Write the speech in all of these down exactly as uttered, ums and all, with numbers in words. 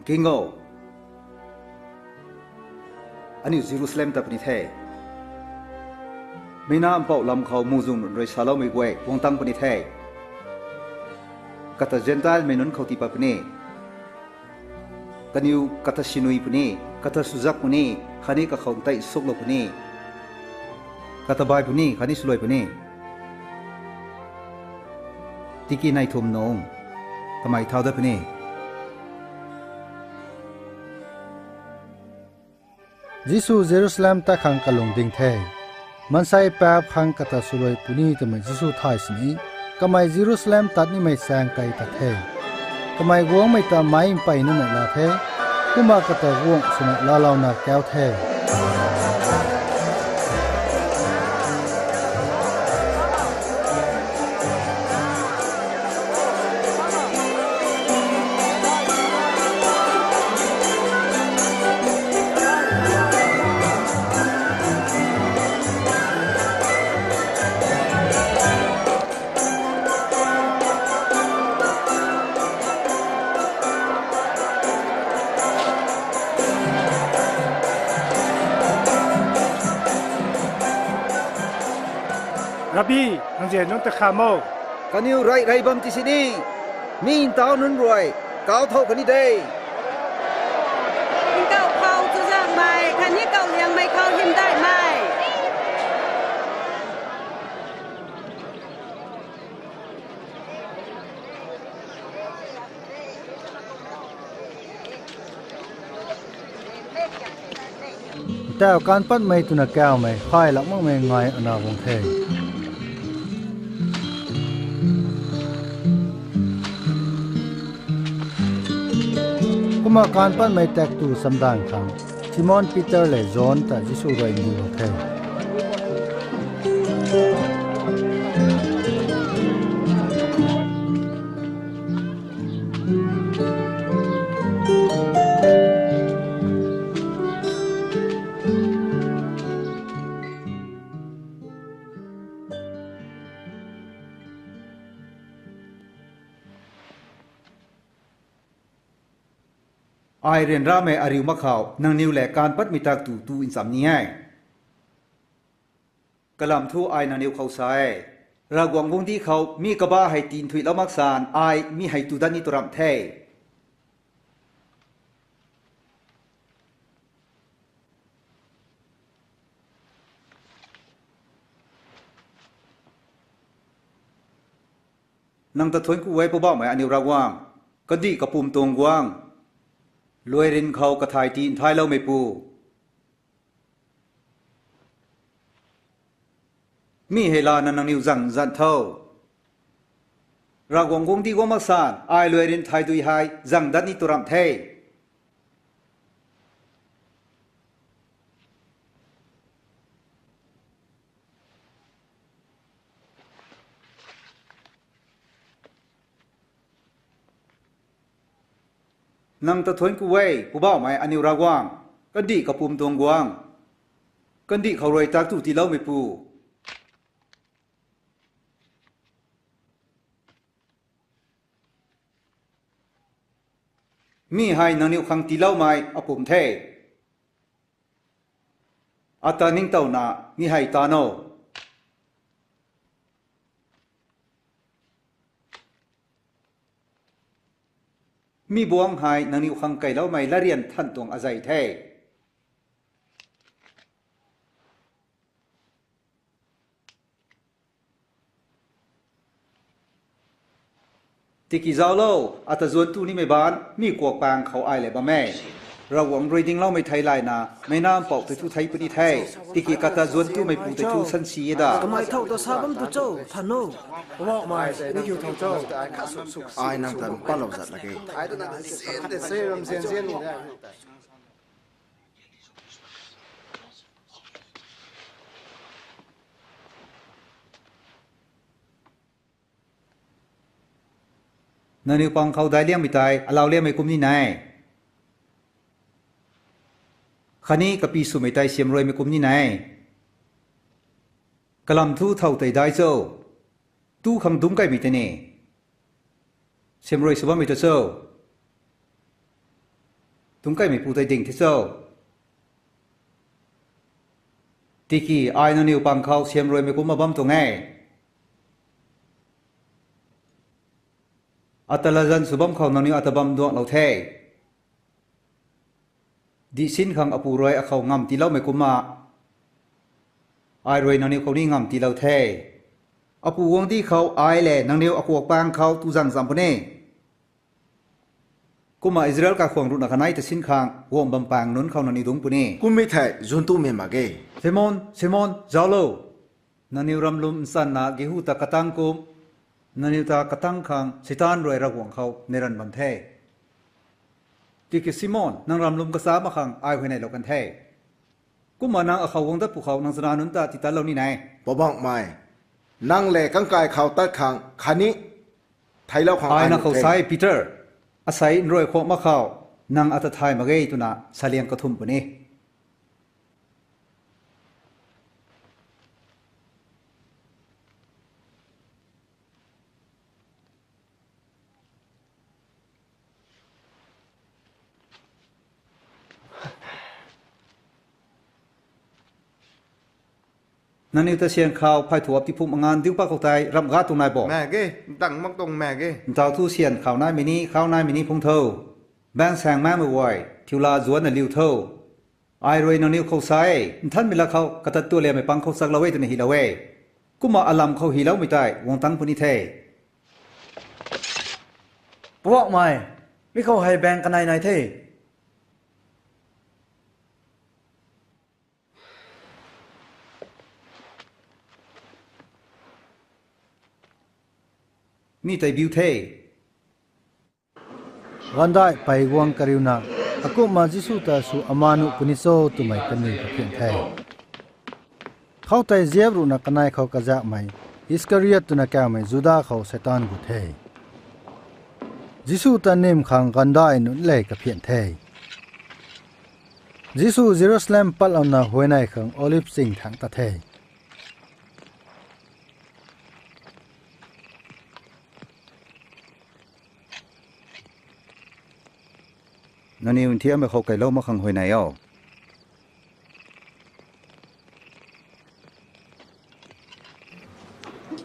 King o, aniu Jerusalem ta puni the. Meic Nac Mpouh lam khou muhzwng nunc rui saloumei guay guang tang puni the. Kata Gentile mei nunc khou tii pat puni. Kaniw kata sinui puni, kata suzak puni, khatni kakhou ntei suklou puni. Kata bai puni, khatni swluai puni. Tiki nei thum nung, kamei thau dat puni. Jisu Jerusalem ta khang kalung ding the. Maansei paap khang kata swluai puni twmei Jisu thay sini, kamei Jerusalem tat nimei chaeng kei tat the. Kamei guangmei ta meic mpeyna neih la the, kumna kata guang swna laalouna kau the. Rabbi, nang zian nunc ta kham o. Kaniw rey rey bam ti sini, mi ntauh nunc rui kau thau kani de. Nkauh khou chuzaenghmei khatni kau liangmei khou hymdaihmei. Ntauh kan patmei twna kaumei khaylak makmei ngai ana guang the. Kumna kan patmei taktu chamdanv khang Simon Peter lev John ta Jisu rui ndiulou the. Ai ryanramei ariu mak khou nangniw lev kan patmei taktu tu ncham ni e. Kalam thu ai nangniw khou sa e, Ravguangc guangcdic khou mi kabah hei tinthuilou mak san ai mi hei tu dat ni tu ramh the. Nang ta thuanc ku e, Poubauhmei aniu Ravguangc, kandih kapumc tuang guangc, luairyn khou kathai ti nthailoumeipu. Mi hei lana nangniw zang zan tho. Ravguangc guangcdic guang mak san ai luairyn thai dui hei zang dat ni tu ramh the. Nang ta thuanc ku e, Poubauhmei aniu Ravguangc, kandih kapumc tuang guangc, kandih khou rui taktu tiiloumeipu. Mi hei nangniw khang tiiloumei apumc the. Ata ningtowna mi hei tan o. Mi buangc hei nangniw khang keyloumei latryan than tuang azei the. Tiki zauclo, ata zuanc tu nimei baanc mi kuak pang khou ai lev bam e. Ravguangc rui dingloumei theilayna meic Nac Mpouh tei thu thei puni the. Tiki kata zuanc tumeipu tei thu sansi e da. Kamei thow ta sa bam tu cho, than o. Ai nang ta mpatlou zat lak e. Nangniw pang khou daic liangmei tei alau liangmei kum ni nai, khatni kapy swmei tei siamruaimei kum ni nai. Kalam thu thow tei daic cho? Tu khang dungc kaimei tei ni siamruai sw bammei ta cho? Tungc kaimeipu tei ding the cho? Tiki ai nangniw pang khou siamruaimei kumna bam tuang e. Ata latzan sw bam khou nangniw ata bam duanglou the. Dihsin khang apu rui akhou ngamv tiiloumei kumna, ai rui nangniw khou ni ngamv tiilou the. Apu guangcdic khou ai le nangniw akuak pang khou tu zang zam puni. Kumna Israel kaikhwang ruhna kanei ta sin khang guang bam pang nunc khou nangniw dungc puni. Kummei thei zun tumei mak ge. Simon, Simon, zauclo. Nangniw ramlum nchanna gehu ta katang kum, nangniw ta katang khang Seitaan rui Ravguangc khou neihranv bam the. Tiki Simon, nang ramlum kacha mak khang ai huayneylou kan the. Kumna nang akhou guang dat pwkhou nang chana nunc ta titatlou ni nai. Poubauhmei, nang le kangkai khou tat khang khatni theiclou khang ai nang khou sa e, Peter. Asei nruai khuak mak khou nang ata thay mak ge twna saliang kathumh puni. Nangniw ta syan khou pheythuap tiphum nganv diu pat khou tei ramh ga tuang nai bo? Mak ge, ntang mak tuang mak ge. Ntaw thu syan khou naimei ni, khou naimei ni phung tho. Baengsaeng makmei guay, thiu laa zuanna liu tho. Ai rui nangniw khou sa e, nthanmei lat khou katat tualiammei pang khou chaklou e twna hylou e. Kumna alam khou hyloumei tei guang tangc puni the. Poubauhmei, mi khou hei baeng kanei nai the. Mi tei biu the. Gaanvdaih pei guang kariuna, akumhna Jisu ta sw ama nuh puni cho twmei kaniw kaphian the. Khoutei ziap ruhna kanei khou kazakmei, Iskariot twna kawmei Juda khou Seitaan gut the. Jisu ta nim khang gaanvdaih nunc lev kaphian the. Jisu Jerusalem patlouna huayney khang Olive ching thangc tat the. Nangniw nthiammei khou keylou mak khang huayney o.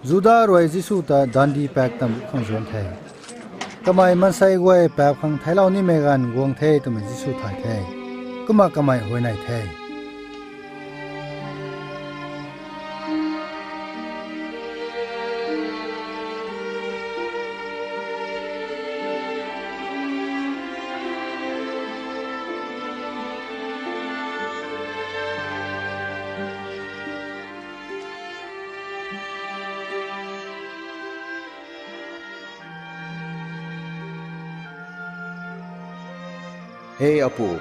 Juda rui Jisu ta dandi paek tam khang zuanc the. Kamei maansei guay paap khang theiclou nimei ganv guang the twmei Jisu thay the. Kumna kamei huayney the. He Apu,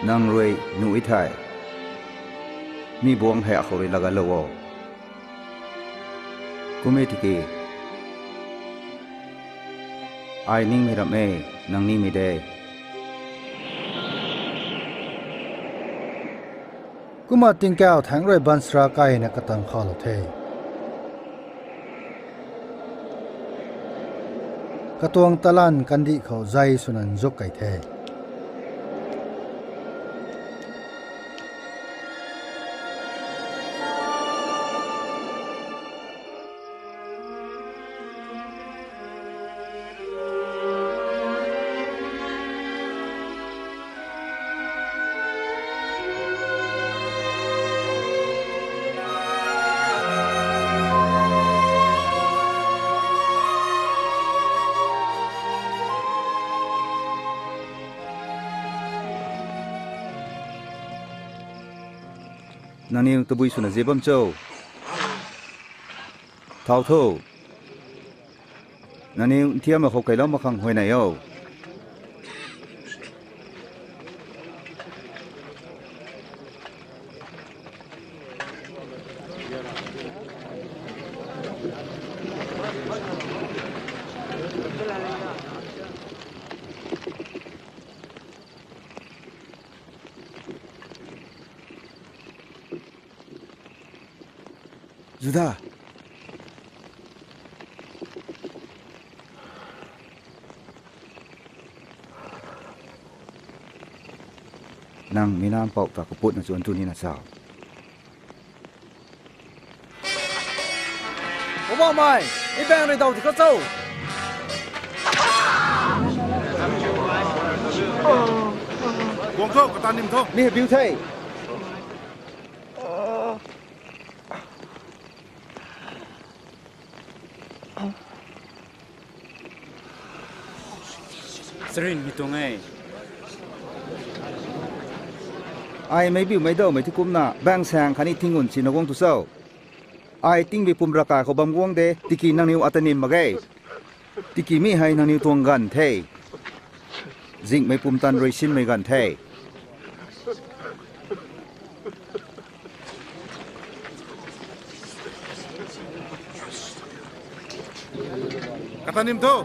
nang rui nuh e thei, mi buangc hei akhou rui lagatlou o. Kum e tiki, ai ningmei ramh e, nang ningmei de. Kumna tingkauh thaengc rui baanchara kaina katang khalou the. Katuang talanv kandih khou zei swna nzuk kei the. Nangniw tabui swna zi bam cho? Thau tho. Nangniw nthiammei khou keylou mak khang huayney o. Juda. Nang mi nampouh ta kaputna chuan tu nina cha. Obamai, mi bang rui dau ti kho cho. Guang tho, kata nim tho. Mi hei biu the. Sarin mi tuang e. Ai meic biu meic dawmei ti kumna bang sang khatni thing ngun sina guang tu cho. Ai tingbi pum rakai khou bam guang de, tiki nangniw ata nim mak ge. Tiki mi hei nangniw tuang ganv the. Zinghmei pumtan rui sinmei ganv the. Kata nim tho.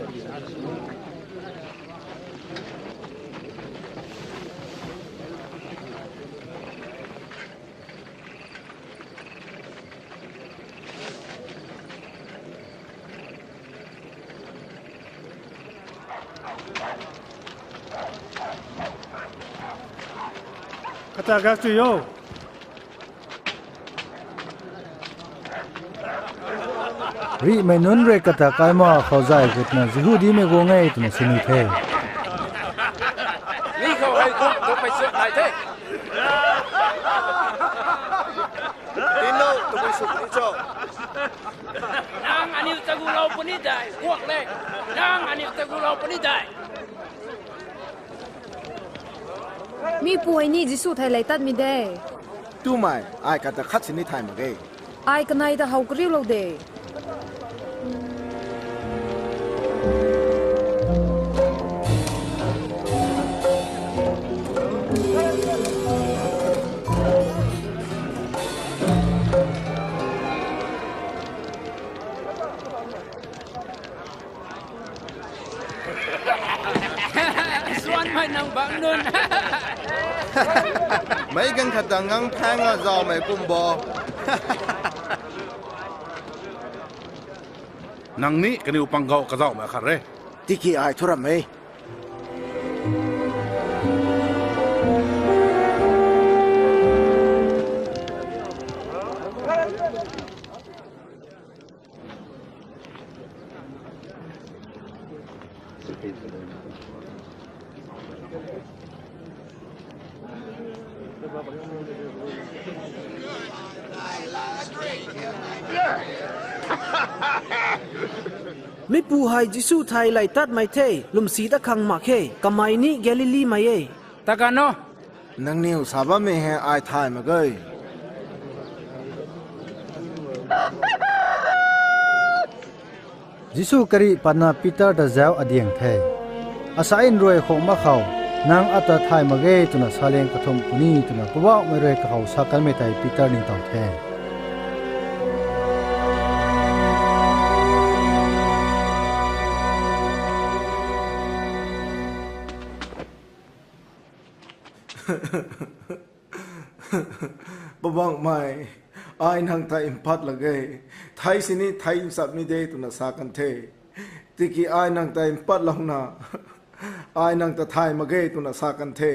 Kata gak tu o. Rihmei nunc rui kata kaima khou zay gutna Jihudimei guang e twna sini the. Mi khou hei guk guk pei suat nai the. Tino tabui sw puni cho. Nang aniu tagulou puni dai, guak le. Nang aniu tagulou puni dai. Mi pu hei ni Jisu thei lei tatmei de. Tumei, ai kata khat sini thay mak ge. Ai kanei ta how kariulou de. Suanmei nang bang nunc. Meic ganv khat ta ngang phaeng a zauhmei kum bo. Nang ni kaniw panggau kazauhmei khat re. Tiki ai thu ram e. Mipu hei Jisu thei lei tatmei the, lwmsi ta khang mak khe, kamei ni Galilimei e. Ta kan o. Nangniw sa bammei hei ai thay mak ge. Jisu karih patna Peter ta zauc adiang the. Asa nruai khou mak khou, nang ata thay mak ge twna saleng kathumh puni twna Poubauhmei rui kakhou sa kanmei tei Peter ningtow the. Poubauhmei, ai nang ta mpat lak ge, thei sini thei nchamh ni de twna sa kan the. Tiki ai nang ta mpatlouna, ai nang ta thay mak ge twna sa kan the.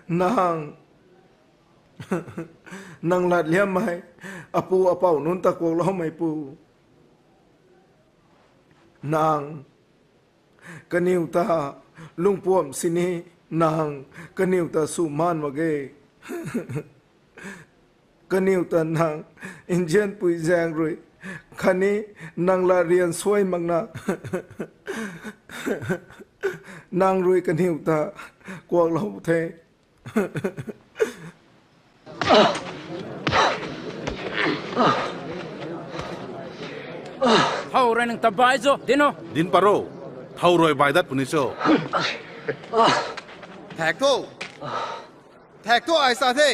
Nang, nang latliammei, apu apou nunc ta kuakloumeipu. Nang, kaniw ta lungpuamh sini, nang, kaniw ta sw maan mak ge. Kaniw ta nang, nzianpui zaeng rui, khatni nang la rian suai makna, nang rui kaniw ta kuaklou the. Thow rui nang ta bai cho, din o. Din pat ro, thow rui bai dat puni cho. Thak tho. Thak tho, ai sa the.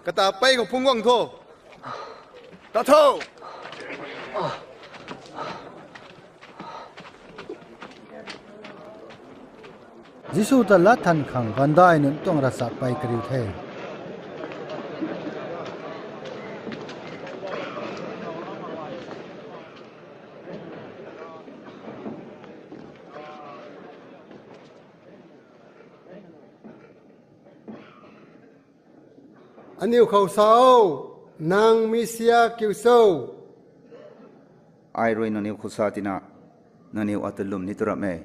Kata pei khou phungc guang tho. Ta tho. Jisu ta lat than khang gandai nunc tuang ravchappai kariu the. Aniu khou sa o, nang Messia kiu cho? Ai rui nangniw khou sa tina, nangniw ata lwm ni tu rap e.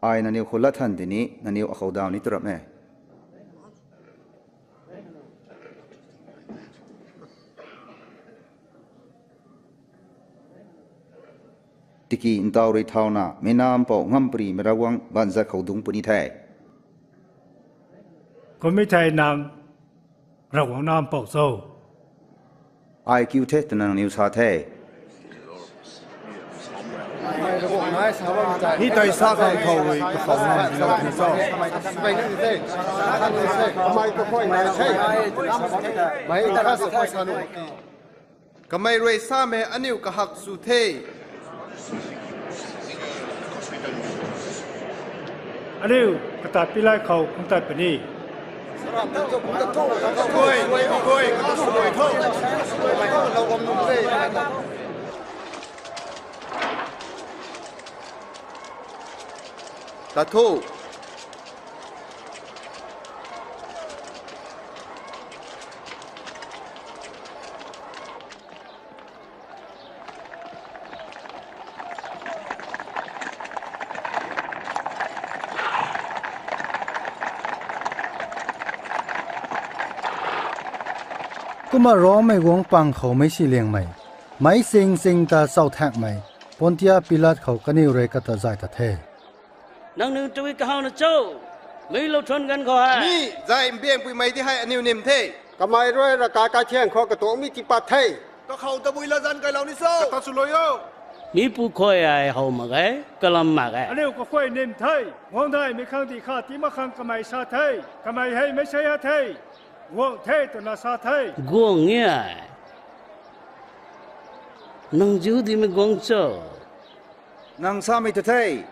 Ai nangniw khou lat than tini, nangniw akhou daw ni tu rap e. Tiki ntaw rui thauna, mei nampou ngamparymei Ravguangc baanzat khou dungc puni the. Kummei thei nang Ravguangc nampou cho? Ai kiu the twna nangniw sa the. Mi tei sa khang khou rui kakhou nam lou the cho? Kamei rui samei aniu kahak sw the. Aniu kata Pilat khou kumtat puni. Tat tho. Kumna Rommei guangc pang khou meic siliangmei, meic sing sing ta chauthakmei, Pontia Pilat khou kaniw rui kata zay ta the. Nangniw tabui kahawna cho? Meic lou thuan ganv khou hei mi zay mbiangpuimei di hei aniu nim the. Kamei rui ravkai kaithiang khou katuang mi tiipat the. Kakhou tabui latzan kailou ni cho? Kata swlou o. Mipu khuay hei how mak ge, kalam mak ge. Aniu kakhuay nim the. Guang daihmei khang dih kha tii mak khang kamei sa the. Kamei hei Messiah the. Guang the twna sa the. Guang e. Nang Jihudimei guangc cho? Nang samei ta the.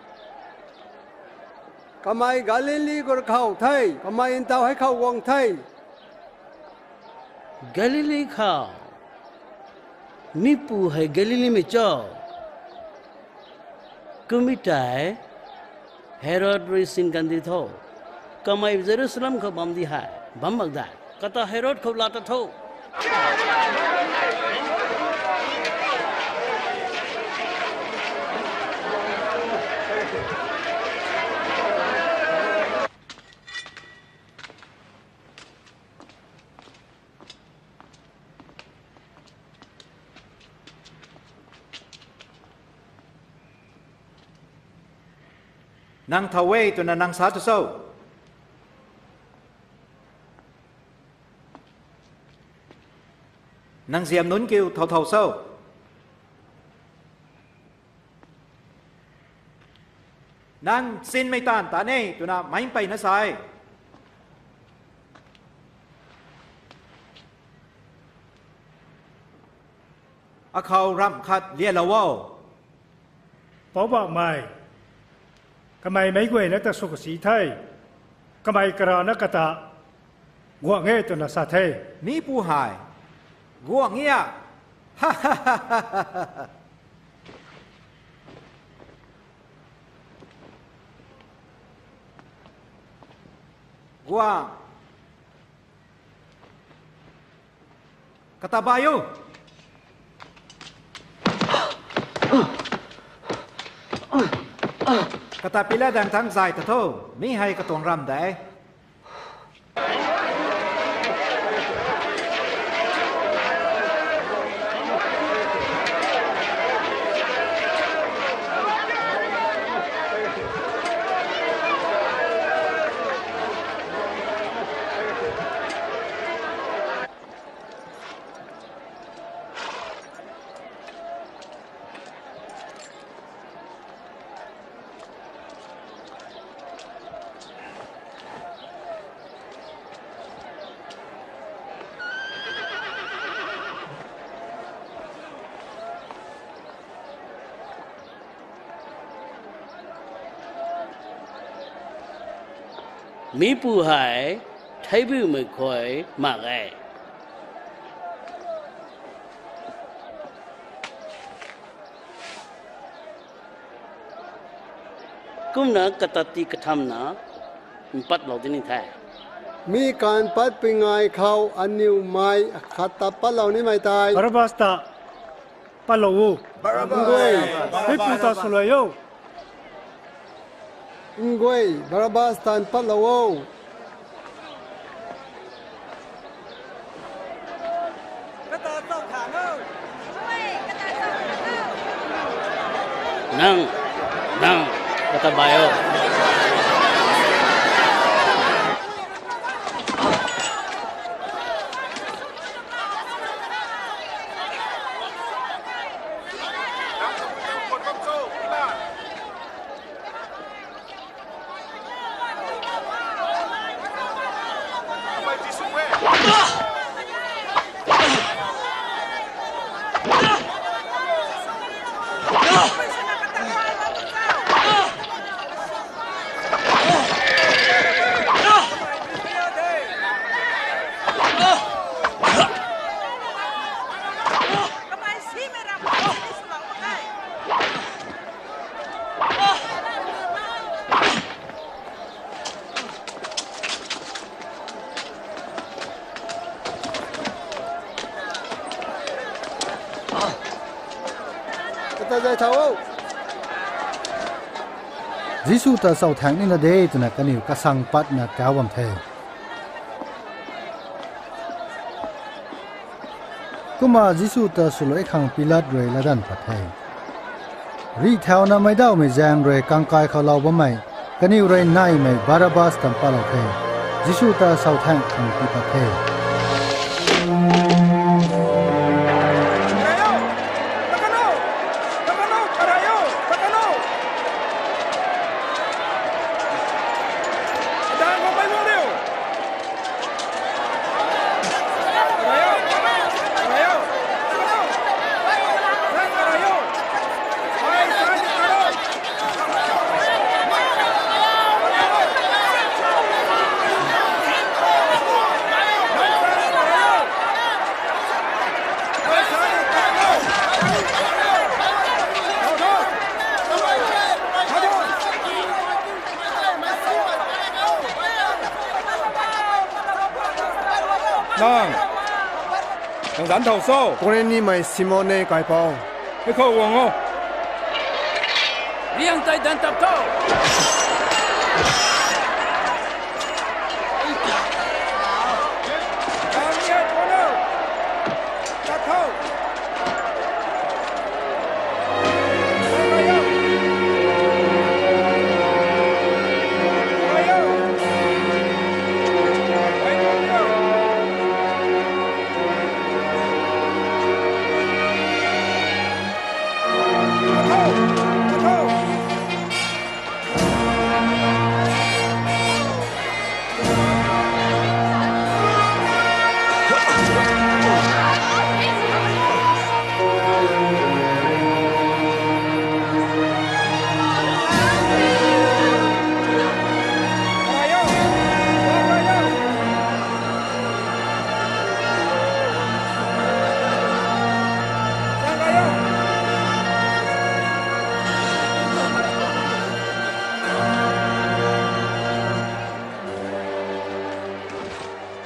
Kamei Galili gur khou the. Kamei ntaw hei khou guang the. Galili khou? Mipu hei Galilimei cho? Kummei tei Herod rui sin kan di tho. Kamei Jerusalem khou bam di hei bam mak de. Kata Herod khou laa ta tho. Nang thow e twna nang sa tu cho? Nang ziam nunc kiu thow thow cho? Nang sinmei taanv ta ne twna meic mpeyna sa e. Akhou ramh khat lialou o. Poubauhmei, kamei meic guayna ta sw kasi the. Kamei karana kata guang e twna sa the. Mipu hei, guang e a. Guang. Kata bai o. Kata Pilat daeng thangc zay ta tho. Mi hei katuang ramh de. Mipu hei theibumei khuay mak e. Kumna kata tii kathamna mpatlou di ni the. Mi kan patpui ngai khou aniw mei khat ta patlou nimei tei Barabbas ta patlou o. Ngui. Mipu ta swluai o. Ngui, Barabbas tan patlou o. Nang, nang, kata bai o. Kata zay thau o. Jisu ta chauthaeng nina de twna kaniw kasang patna kauc bam the. Kumna Jisu ta swluai khang Pilat rui latdanv pat the. Rih thauna meic dauhmei zaeng rui kangkai khou lou bammei, kaniw rui naimei Barabbas tan patlou the. Jisu ta chauthaeng khang tii pat the. Nang, nang zanc thau cho? Kurinimei Simon e, kaipouc. Hei khou guang o. Riang tei danc tap tho.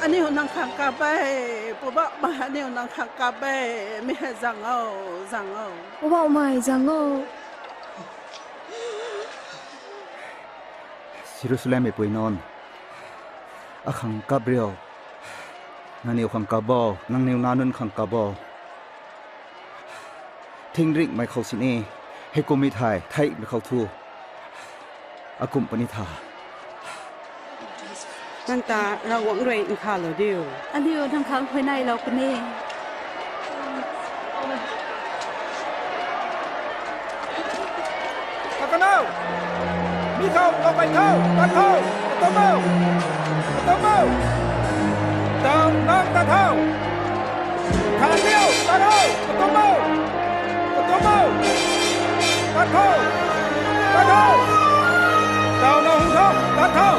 Aniu nang khang kap e, Poubauhmei, aniu nang khang kap e, mi hei zang o, zang o. Poubauhmei, zang o. Jerusalemmei pui nunc, akhang kap rio, nangniw khang kap bo, nangniw nac nunc khang kap bo. Thingringmei khou sini, hei kummei thei, theihmei khou thu, akum puni tha. Nang ta Ravguangc rui nkhavlou diu. Aniu nang khang huayneylou puni. Kakanau! Mi khou kakai tho, tat tho, katum o! Katum o! Tang nang tat tho! Than liu, tat tho, katum o! Katum o! Tat tho! Tat tho! Tauna hung tho, tat tho!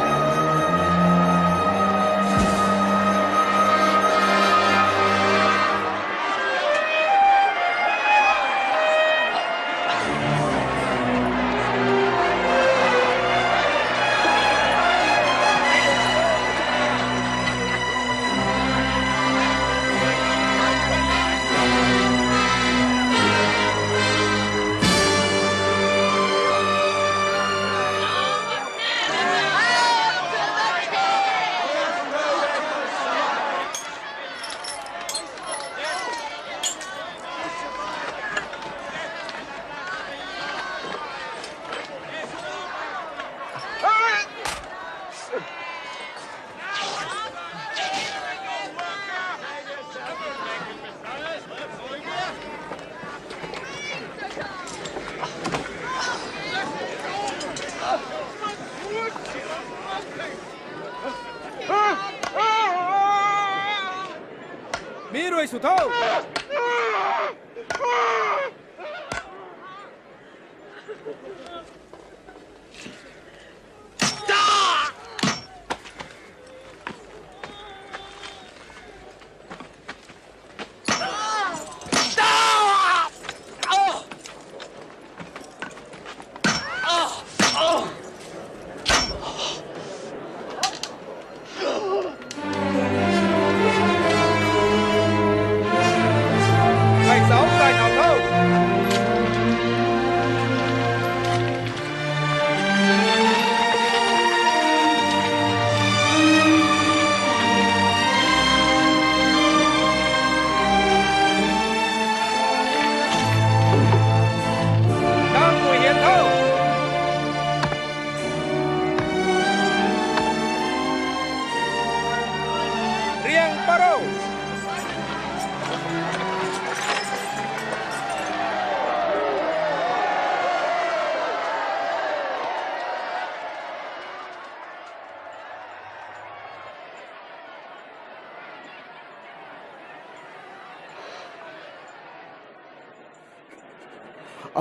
Sw tho. Nang mui hian tho. Riang paro.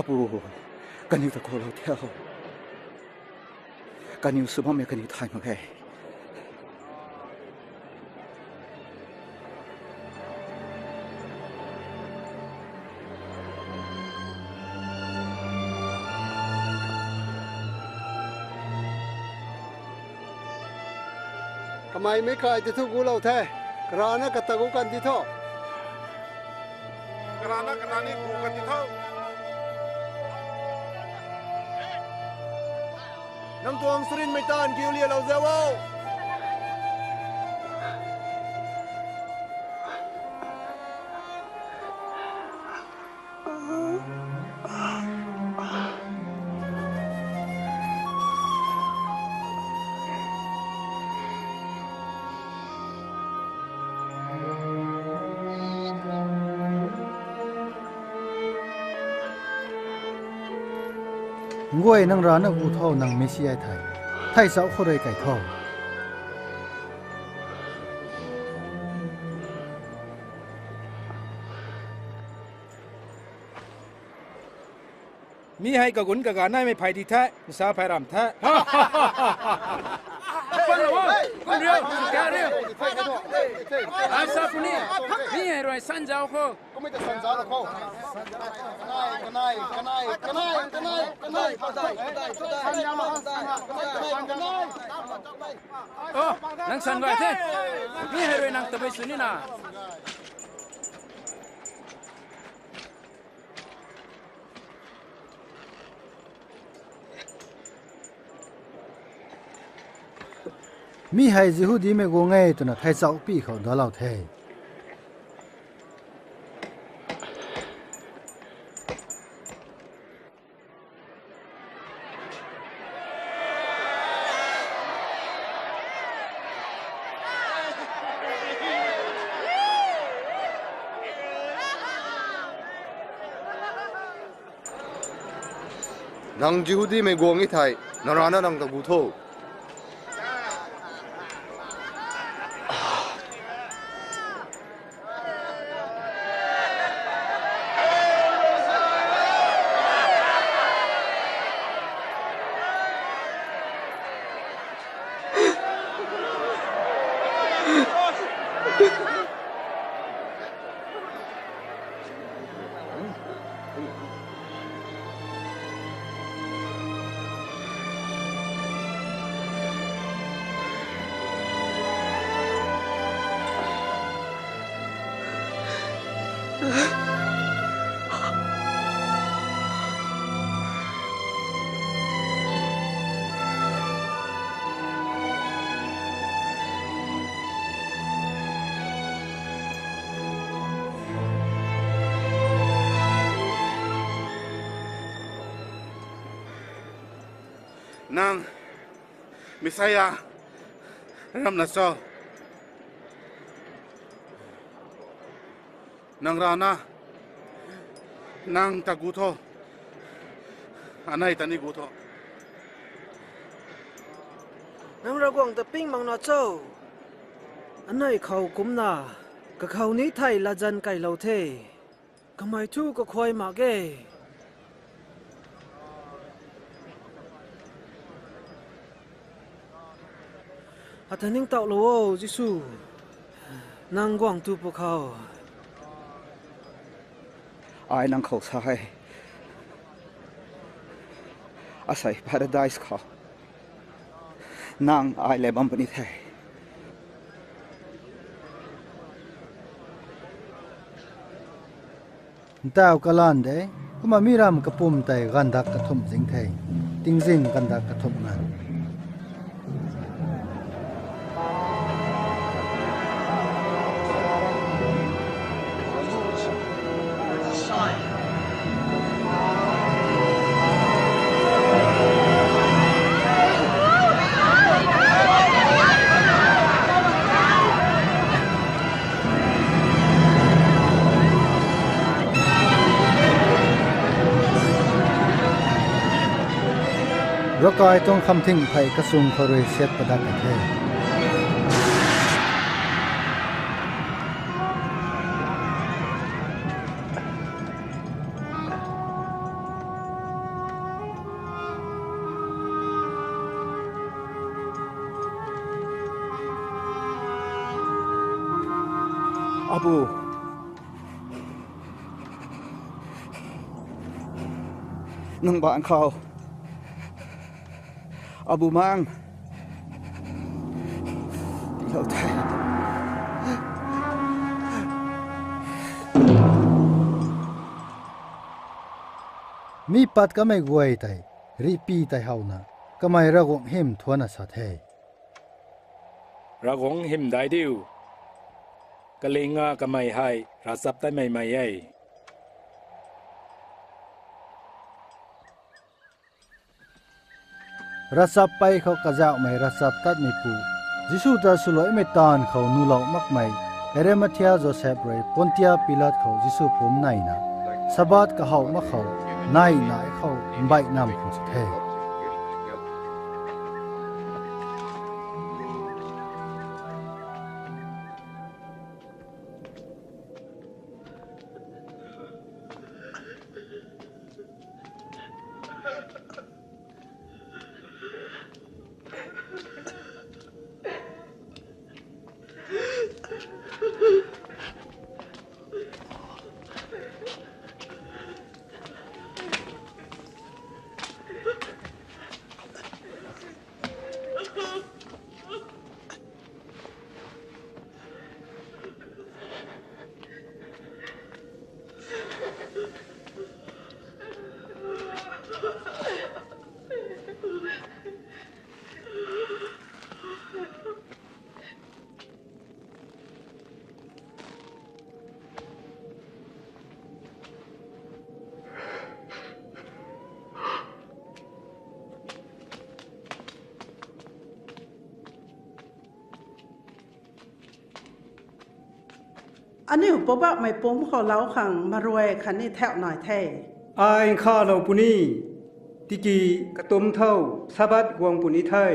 Apu, kaniw ta khou lou the. Kaniw sw bammei kaniw thay mak ge. Kamei mei kai ti thu gulou the. Karana kata gu kan ti tho. Karana kata ni gu kan ti tho. Nang tuang sarinmei taanv kiu lialou zau o. Nguay, nang rana gu tho, nang Messia thei. Thei chauh khou rui kai tho. Mi hei kagun kaga naimei phey di the, nsa phey ram the. Kum riu, kum riu, kum riu. Ai sa puni, mi hei rui san zau khou. Kumei ta san zau khou. Kanei, kanei, kanei, kanei, kanei, kanei. Oh, nang san gay the. Mi hei rui nang tabui sw nina. Mi hei Jihudimei guang e twna thei chauh pi khou dalou the. Nang Jihudimei guang e thei, nang rana nang ta gu tho. Nang Messiah ramna cho? Nang rana nang ta gu tho. Anei ta ni gu tho. Nang Ravguangc ta ping mak na cho? Anei khou kumcna Kakhou ni thei latzan kailou the. Kamei thu kakhuay mak ge. Ata ningtowlou o, Jisu. Nang guang tu pwkhou. Ai nang khou sa e. Asei paradise khou nang ai le bam puni the. Ntaw kalan de, kumna mi ram kapum tei ganvdak kathumh zing the, tingzin ganvdak kathumh ngan. Ravkai tuang khamthing phey kasung khou rui siat padat ka the. Apu, nang baanc khou, Apu Mang, tiilou the. Mi pat kamei guay tei rihpy tei howna, kamei Ravguangc hym thuanna sa the. Ravguangc hym dai diu. Kaling a kamei hei ravchaptatmeimei e. Ravchappey khou kazauhmei ravchaptatmeipu, Jisu ta swluaimei taanv khou nuhlou makmei Arimathia Josep rui Pontia Pilat khou Jisu pumc neina, Sabbath kahow mak khou, neih nai khou mbeih nam khang sw the. Aniu Poubauhmei pumc khou lou khang maruai khatni thauh nai the. Ai nkhavlou puni, tiki katumc thow Sabbath guang puni the.